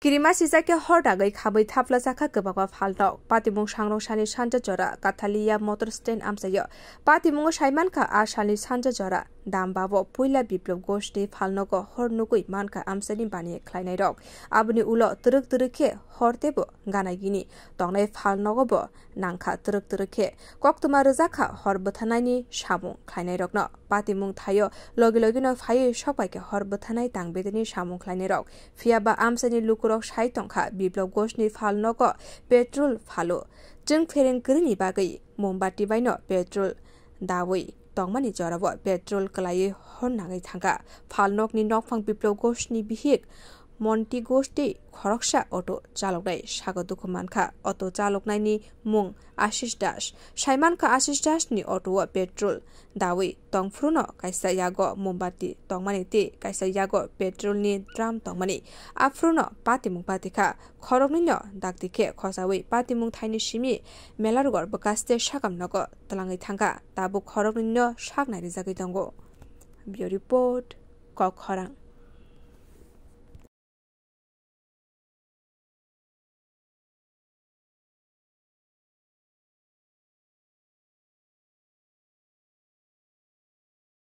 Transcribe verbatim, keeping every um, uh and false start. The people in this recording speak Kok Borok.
Kirima sijak khe hor dagwi khabwi thaplajakha kwbangma phalnok. Patimung sangrong sani sanja jora Kathalia motor stand amchaio. Patimungo saimankha a salni sanja jora Dambao puila Biplop Ghoshni phalnogo hor nugwi mankha amchaini baniya khlainairok. Aboni ulo twrwk twrwk khe hor teibo ganaigini tongnai phalnogo bo nangkha twrwk twrwk khe. Koktwma rwjakha hor bwthanaini samung khlainairokno. Patimung thaio logi logino phaiwi sokpaikha hor bwthanai tang bedeni samung khlainairok. Phiyaba amchaini lukurok sai tongkha Biplop Ghoshni phalnogo petrol phalo. Chwng phereng kwrwini bagwi mombati baino petrol dawi tongmani jorao petrol kwlaiwi hor nangwi thangkha. Phalnokni nokphang Biplop Ghoshni bihik Monti Ghosh tei khoroksa auto chaloknai sago dukhu mankha. Auto chaloknaini mung Ashish Das. Saimankha Ashish Das ni auto o petrol dawi tongphruno kaisa yago mombati tongmani tei kaisa yago petrol ni drum tongmani. Aphruno patimung patikha. Khoroknwino dakti khe khosawi patimung thaini simi Melargor bwkaste sakam nogo twlangwi thangkha. Tabuk khoroknwino sak nairijagwi tongo. Bureau Report, Kok Khorang.